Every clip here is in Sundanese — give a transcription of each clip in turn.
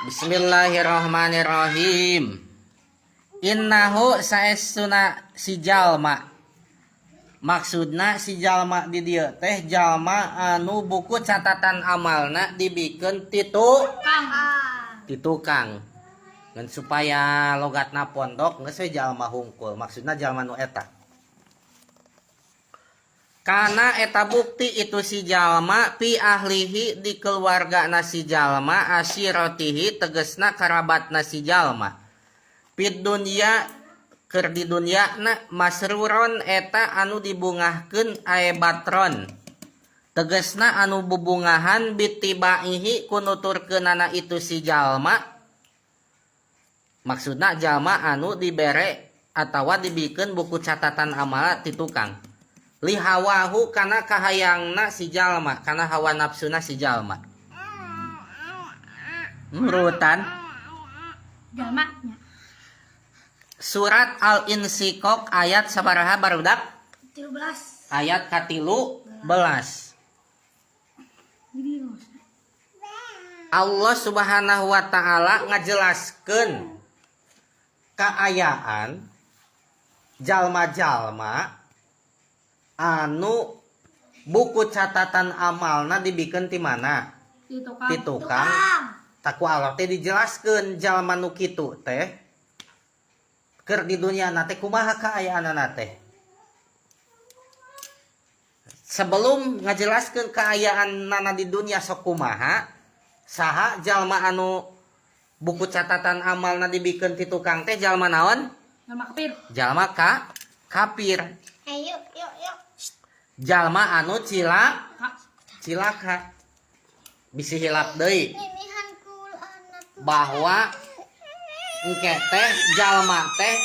Bismillahirrahmanirrahim. Innahu saestuna si jalma. Maksudna si jalma di dieu teh jalma anu buku catatan amalna dibikeun ti Kang. Ti tukang. Ngan supaya logatna pondok geus we jalma hungkul. Maksudna jalma nu eta. Kana eta bukti itu si jalma fi ahlihi di keluargana si jalma asyiratihi tegesna karabatna si jalma. Fid dunya keur di dunyana masruron eta anu dibungahkeun ae batron. Tegesna anu bubungahan bitibaihi ku nuturkeunana itu si jalma. Maksudna jalma anu dibere atawa dibikeun buku catatan amal ti tukang. Lihawahu kana kahayangna si jalma, kana hawa nafsuna si jalma. Nurutan Jalma nya. Surat Al-Insyiqaq ayat sabaraha, barudak? 13. Ayat 13. Jadi los. Allah Subhanahu wa taala ngajelaskeun kaayaan jalma-jalma anu buku catatan amalna dibikeun ti mana? Di tukang. Ti tukang. Tah, ku Allah teh dijelaskeun jalma nu kitu teh keur di dunia na teh kumaha kaayaanna teh. Sebelum ngajelaskeun kaayaan nana di dunia sok kumaha, saha jalma anu buku catatan amalna dibikeun ti tukang teh jalma naon? Jalma kafir. Jalma kafir. Ayo, yuk, yuk. Jalma anu Ka. cilaka. Bisi hilap deui Mimihan kul anak. Bahwa engke teh jalma teh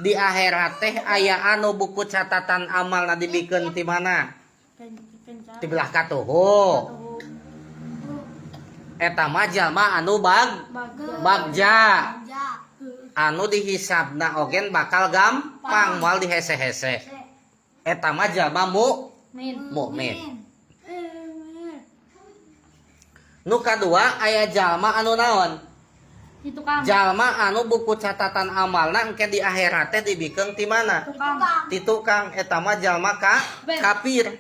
di akhirat teh aya anu buku catatan amalna dibikeun ti mana? Ti belah katuhu. Eta mah jalma anu bagja anu dihisabna ogen bakal gampang, moal dihese-hese. Eta mah jalma Min. Mukmin. Nu kadua aya jalma anu naon? Di tukang. Jalma anu buku catatan amalna engke di akhirat teh dibikeun ti mana? Tukang. Ti tukang. Eta mah jalma Ben. kafir.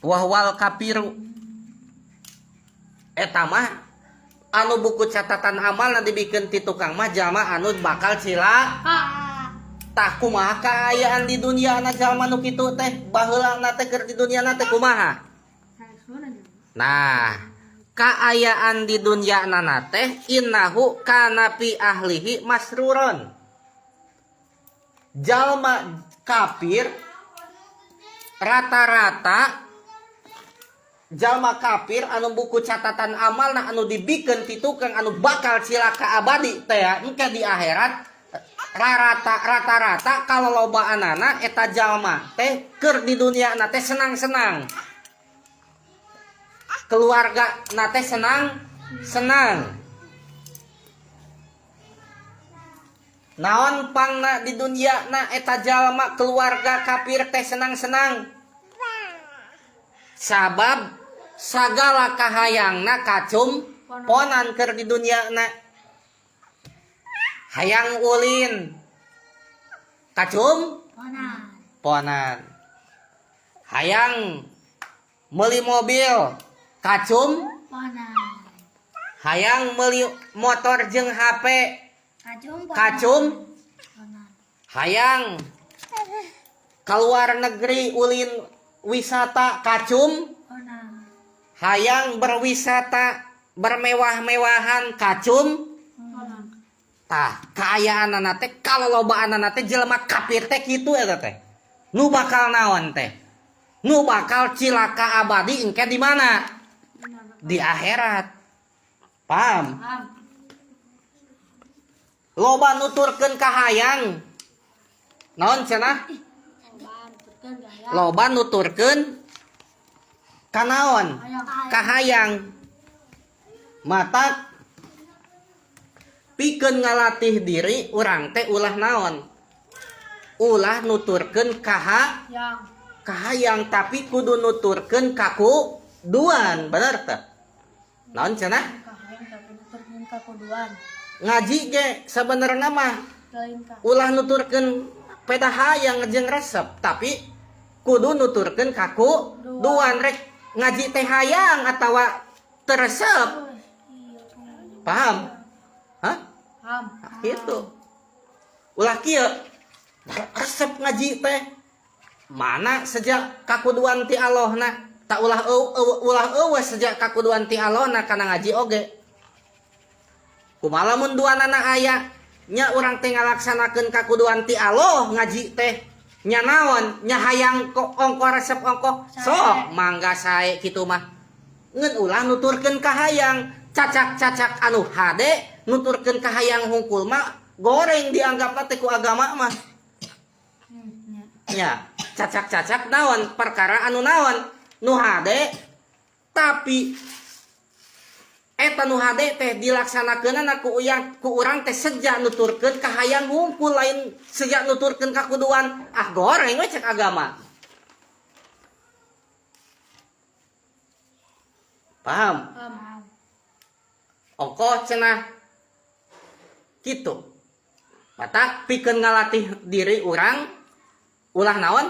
Wahwal kafiru. Eta mah anu buku catatan amalna dibikeun ti tukang mah jalma anu bakal cilaka. Ka. Tah, kumaha kaayaan di dunia na jalma nu kitu teh? Baheula teh keur di dunia na teh kumaha? Nah, kaayaan di dunia nana teh innahu kana fi ahlihi masruron. Jalma kafir, rata-rata jalma kafir anu buku catatan amalna anu dibikeun ti tukang anu bakal cilaka abadi teh ya, engke di akhirat rata rata-rata kalau lobaanana eta jalma teh keur di dunia na teh senang-senang, keluarga na teh senang senang. Naon pangna di dunia na eta jalma keluarga kafir teh senang-senang? Sabab sagala kahayangna kacum ponan keur di dunia na. Hayang ulin kacum ponan, hayang meuli mobil kacum, hayang meuli motor jeung HP kacum, hayang keluar negeri ulin wisata kacum, hayang berwisata bermewah-mewahan kacum. Tah, kaayaan teh kalau lobaan teh jelema kafir teh kitu. Eta teh nu bakal naon teh? Nu bakal cilaka abadi engke di mana? Di akhirat. Paham? Paham. Loba nuturkeun kahayang. Naon cenah? Loba nuturkeun kanaon? Kahayang. Mata pikeun ngalatih diri urang teh ulah naon? Ulah nuturkeun Yang. kahayang, tapi kudu nuturkeun kakuduan, bener teh? Naon cenah? Kahayang tapi nuturkeun Nuturkeun kakuduan. Ngaji ge sebenarnya mah Lain ka. ulah nuturkeun peda hayang jeung resep, tapi kudu nuturkeun kakuduan rek ngaji teh hayang atawa teu resep. Paham? Hah? Paham. Gitu. Ulah kieu resep ngaji teh mana sejak kakuduan ti Allahna tak ulah ulah eueuh sejak kakuduan ti Allahna kana ngaji oge. Kumaha lamun duanana aya nya urang teh ngalaksanakeun kakuduan ti Allah ngaji teh nya naon nya hayang kok ongko resep ongko sok mangga sae kitu mah ngeun ulah nuturkeun kahayang cacak-cacak anu hade nuturkeun kahayang hungkul mah goreng dianggapna teh ku agama mah. Nya cacak-cacak naon perkara anu naon nu hade tapi eta nu hade teh dilaksanakeunana ku uyang ku urang teh sejak nuturkeun kahayang hungkul lain sejak nuturkeun kakuduan ah goreng we cek agama. Paham? Paham. Ongkoh cenah kitu. Matak pikeun ngalatih diri urang ulah naon?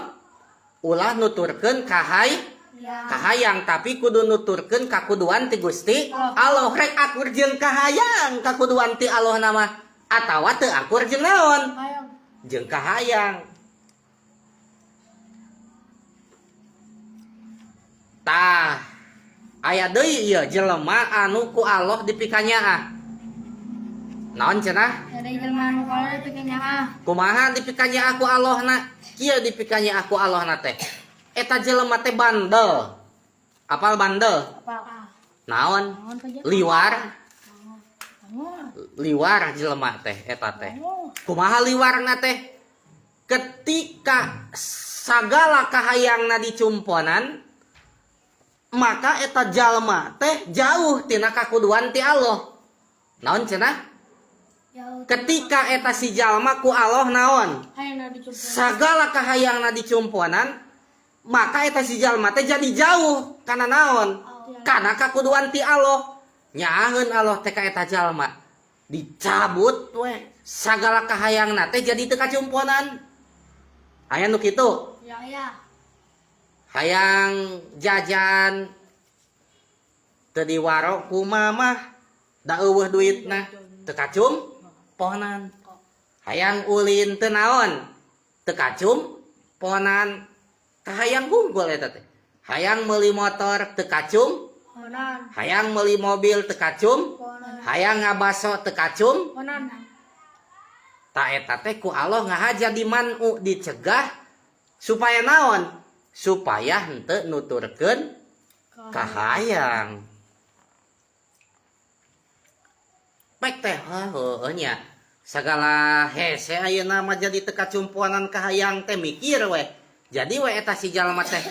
Ulah nuturkeun kahayang tapi kudu nuturkeun kakuduan ti Gusti Allah rek akur jeung kahayang kakuduan ti Allah nama atawa teu akur jeung naon? Hayang. Jeung kahayang. Tah aya deui ieu jelema anu ku Allah dipikanyaah. Naon cenah? Ada jelema anu ku Allah dipikanyaah. Kumaha dipikanyaah ku Allahna? Kieu dipikanyaah ku Allahna teh. Eta jelema teh bandel. Apal bandel? Apal. Naon? Liwar. Liwar jelema teh eta teh. Kumaha liwarna teh? Ketika sagala kahayangna dicumponan, maka eta jalma teh jauh tina kakuduan ti Allah. Naon cenah? Ketika eta si jalma ku Allah naon? Sagala kahayangna dicumponan, maka eta si jalma teh jadi jauh kana naon? Kana kakuduan ti Allah. Nyaaheun Allah teh ka eta jalma. Dicabut we sagala kahayangna teh jadi teu kacumponan. Aya nu kitu? Ya. Hayang jajan teu diwaro ku mamah da eueuh duitna teu kacumponan. Hayang ulin teu naon teu kacumponan. Kahayang hungkul eta teh. Hayang meuli motor teu kacumponan. Hayang meuli mobil teu kacumponan. Hayang ngabaso teu kacumponan. Ta eta teh ku Allah ngahaja dimanu dicegah supaya naon? Supaya henteu nuturkeun kahayang. Pek teh heueuh nya. Sagala hese ayeuna mah jadi teu kacumponan kahayang teh mikir we. Jadi we eta si jalma teh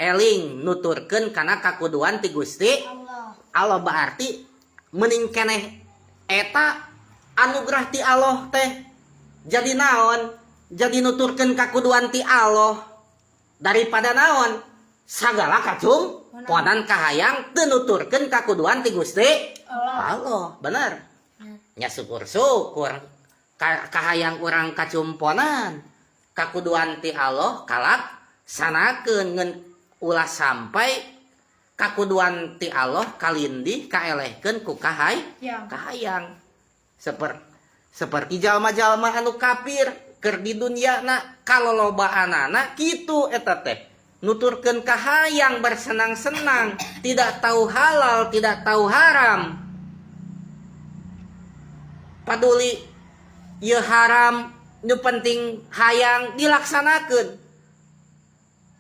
eling nuturkeun kana kakuduan ti Gusti Allah. Allah berarti mending keneh eta anugerah ti Allah teh jadi naon? Jadi nuturkeun kakuduan ti Allah daripada naon? Sagala kacumponan kahayang teu nuturkeun kakuduan ti Gusti Allah. Bener. Nya syukur-syukur kahayang urang kacumponan kakuduan ti Allah kalak sanakeun ngeun ulah sampai kakuduan ti Allah kalindih kaelehkeun ku kahayang. Seperti jalma-jalma anu kafir keur di dunyana kalolobaanana kitu eta teh nuturkeun kahayang bersenang-senang, tidak tahu halal, tidak tahu haram. Paduli ieu haram nu penting hayang dilaksanakeun.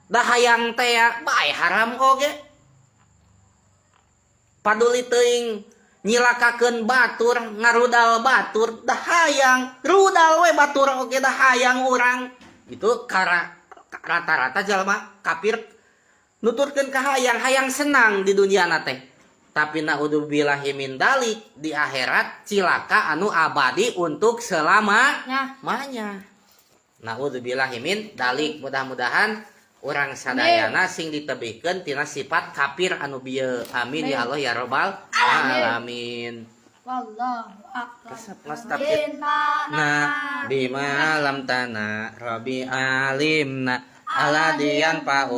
Da hayang teh bae haram oge. Paduli teuing nyilakakeun batur, ngarudal batur, da hayang rudal we batur oge da hayang urang. Itu rata-rata jalma kafir nuturkeun kahayang, hayang senang di dunia teh. Tapi naudzubillahi min dalik di akhirat cilaka anu abadi untuk selama-lamanya. Naudzubillahi min dalik. Mudah-mudahan urang sadayana sing ditebihkeun tina sifat kafir anu bieu. Amin ya Allah ya rabbal Alamin. Wallahu a'lam. Resep ngastafid na bima lam tana robi alimna aladian pa'u.